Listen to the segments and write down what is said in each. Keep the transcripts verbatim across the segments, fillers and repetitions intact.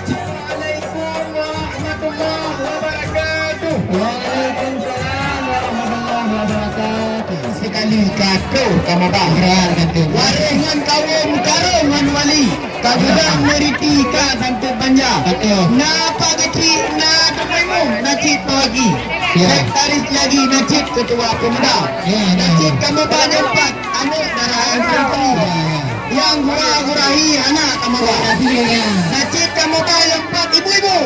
Assalamualaikum warahmatullahi wabarakatuh. Waalaikumsalam warahmatullahi wabarakatuh. Sekali ka troh kamoe bah raya kantong. Waréh ngon kawöm, karông ngon wali. Ka bilang meuriti ka santôt banja. Betul. Na Pak Geuchik, na Teungku Imum, na cit Pak Haji. Ya. Sekretaris lagi, na cit Ketua Pemuda. Ya, ya, ya. Na cit kamoe ba nyang pat, aneuk dara nyang santri. Ya, ya. Nyang gura-gurahi hana kamoe ba. Ya, ya, ya. Na cit kamoe ba nyang pat ibu-ibu.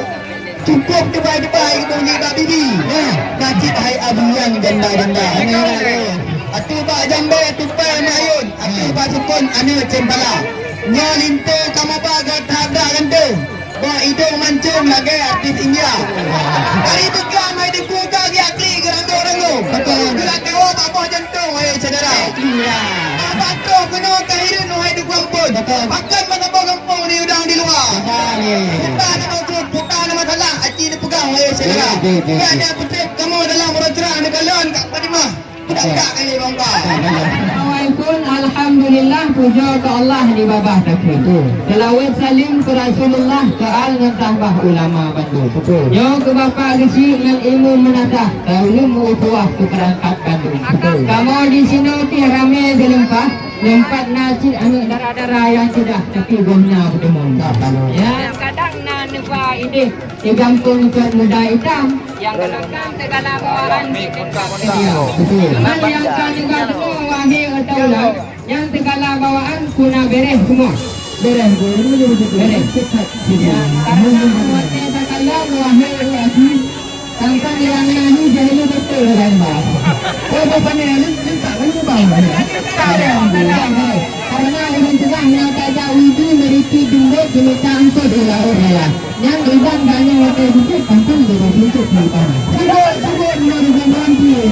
Cukup dubai-dubai bunyi bak bibi. Ya. Na cit hai abi nyang janda-janda. Ya, ya, ya. Ateueh bak jambé tupai mayôn, ateueh bak sukon aneuk cempala. Nyoe linto kamoe ba gata-gata ganteng. Bak idong mancung lagèe artis India. Hari beuklam hai dipuka giak klik geuranggo-ranggo. Betul. Geulak kawa bak boh jantong, wahai syedara. Iya. Bak bato keunoe ka hireuen, wahai dukong pun. Betul. Pakon meusaboh gampông di udang di luwa. Betul. Puta nama kruet, puta nama salah, aci dipeugah, wahai syedara. Iya, iya, iya. Ka ada peutrép kamoe dalam uroe ceurah neukalon Kak Fatimah. Assalamualaikum, alhamdulillah, pujoe keu Allah di babah takheun. Seulaweuet saleuem keu Rasulullah, keu al ngon sahbah ulama bandum. Betul. Nyoe keu Bapak Geuchik ngon Imum Meunasah, keu ulôn meu-uswah keu peurangkat bandum. Betul. Kamoe di sinoe pih ramé geulimpah, nyoe pat na cit aneuk dara-dara nyang ceudah, tapi gobnyan peuteumon. Betul. Ya, kadang na neuba idéh. Di gampông Tuan Muda Itam, nyang keunong kan segala bawaan di dekat beliau. Betul. Hal nyang ka neuba deungoe, wahé ureueng taulang, nyang segala bawaan keu na beureh seumua. Beureh, beureh. Beureh. Ya, karena watèe takalon, wahé ureueng asli, tantang nyang na nyoe jahil beutôi kan, bah. Oh, bah, pandai, leungkap kan, bah. Karena ureueng teungoh nyang tajak uju meriki jeumbot jeumita eungkôt ulah-ulah. Nyang iban banyak watèe jeuet, tantang jeuet jeuet di tanah. Jeuet, jeuet, meunurot ureueng tua.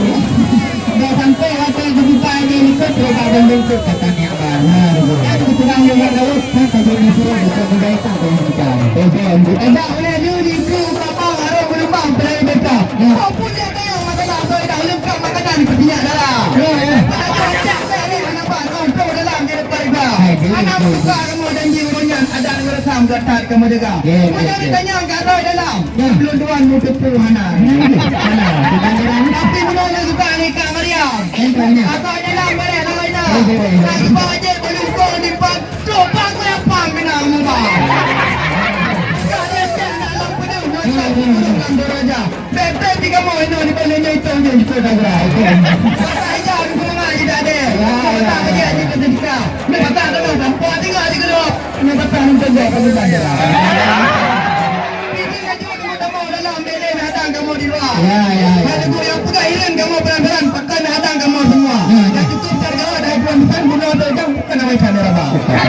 Dah sampai watèe geubuka di likot, reba dan bungkot kata niat bah. Nah, betul. Kan keterangan lewat laut, kan saja ni suruh bukan budaya tak ada yang bicara. Betul, betul. Dah boleh dulu di kru kapal, harus berlubang, berlari besar. Ya. Kau punya tayang, makanan, atau dah lengkap makanan, sebanyak darah. Ya, ya. Pada kau cak saya ni, anak bang, kau dalam jadi keluarga. Hai, betul, betul. Anak buka kamu janji urus nyan, adat ngon reusam, gata kamu jaga. Ya, ya, ya. Meunyoe ditanyong keu arwah dalam, ya. Belum tuan mutupu hana. Hana, bukan orang. Tapi meunyoe suka ni Kak Mariam. Entahnya. Agak dalam bareh lawan ina. Entahnya. Nak ibarat je belungkung di pan, coba aku lapang kena muba. Agak lecet nak lam penuh, nak lam penuh, lam daraja. Bèk-bèk di kamoe inoe di Banda Nyoe Itong je, Nyoe Itong Tangerang. Masa ija di Puruma je tak ada. Ya, ya. Masa kerja je tak ada. Ni masa kena sampai tinggal di kedua. Ni masa nonton dia, kamu tak ada. Ini laju kamu tamu dalam, bèk lé hadang kamu di luar. Ya, ya, ya. Lagu yang peugah hireuen kamu pelan-pelan, pakon hadang kamu semua. Ya, ya. Yang cukup tergawa dari Tuan Tuan, bunoe tu jang bukan nama ikan daraba. Bukan.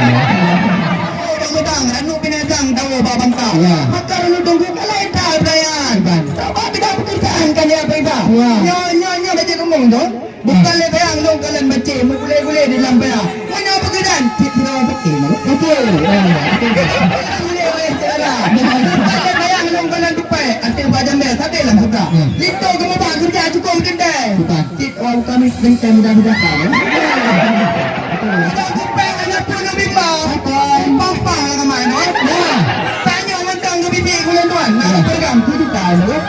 Oh, dah gudang, ranub binatang, tahu bak bangka. Ya. Maka dulu tunggu kalau entah belayan. Bukan. Coba tidak pekerjaan kan ya, Pak Ibu? Ya. Nyo, nyo, nyo, dah jadi ngomong tu. Bukan lé sayang lôn kalon bacé, meugulé-gulé di lam paya. Meunyoe peugeudan, cit sidroe sakét. Betul. Ya, ya. Gulé oleh segala. Bukan lé sayang lôn kalon tupai, até bak jambé, sabe lam sutra. Ya. Linto geumubah keureuja cukôp teuntèe. Bukan. Cit awak kami teuntèe muda-muda ka. Betul. Ada kupéng, ada pun bimbang. Betul. Pampang lah kemai, no?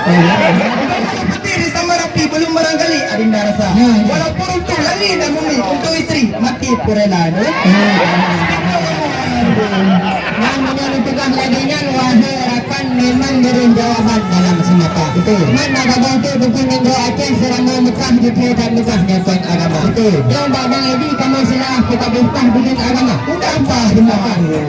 Putih di Samarapi belum barangkali adinda rasa. Ya, ya. Walaupun untuk langit dan bumi, untuk isteri mati pun rela. Ya. Nyang meunyoe neupeugah lagèe nyan, wahé rakan, memang beureun jawaban dalam seumapa. Betul. Man na gadoh teuk buku nanggroe Aceh, seuramoe Mekah jiteupeue dan Mekah nyoe kon agama. Betul. Nyoe bak Bang Edi kamoe seulah teuka beuntah buleuen agama. Udah apa beunang?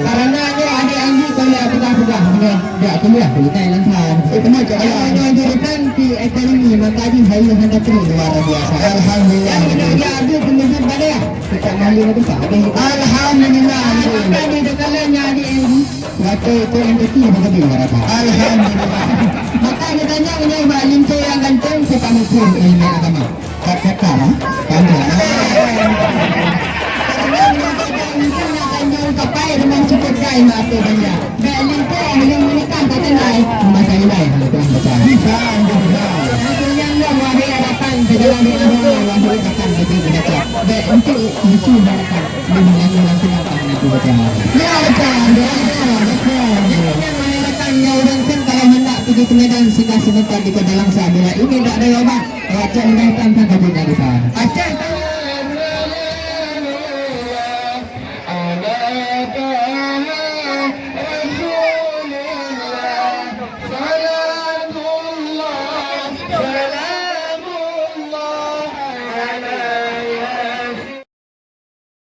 Karena nyoe adik Anji kau lihat peugah-peugah nyoe. Jak kuliah di Thailand han. Eh, kena cak ayah. Nyoe jurusan di ekonomi, maka di hayu hana kena luar biasa. Alhamdulillah. Yang kena dia ada penyebut balik. Kita malu besar. Alhamdulillah. Maka di dekat lain yang adik Anji. Waktu itu yang kecil begitu mereka. Alhamdulillah. Maka ditanya menyai Mbak Linto yang ganteng, kita mikir ilmu agama. Kata-kata, panjang. Karena menyangkut yang mungkin akan jauh kapai dengan cukup gai mata banyak. Bèk linto nyang meuningkat kata laén, masa ilai hana kurang baca. Bisa, bisa. Aku yang luar wahai hadapan, segala doa, wahai hadapan, bagi mereka. Bèk untuk musuh hadapan.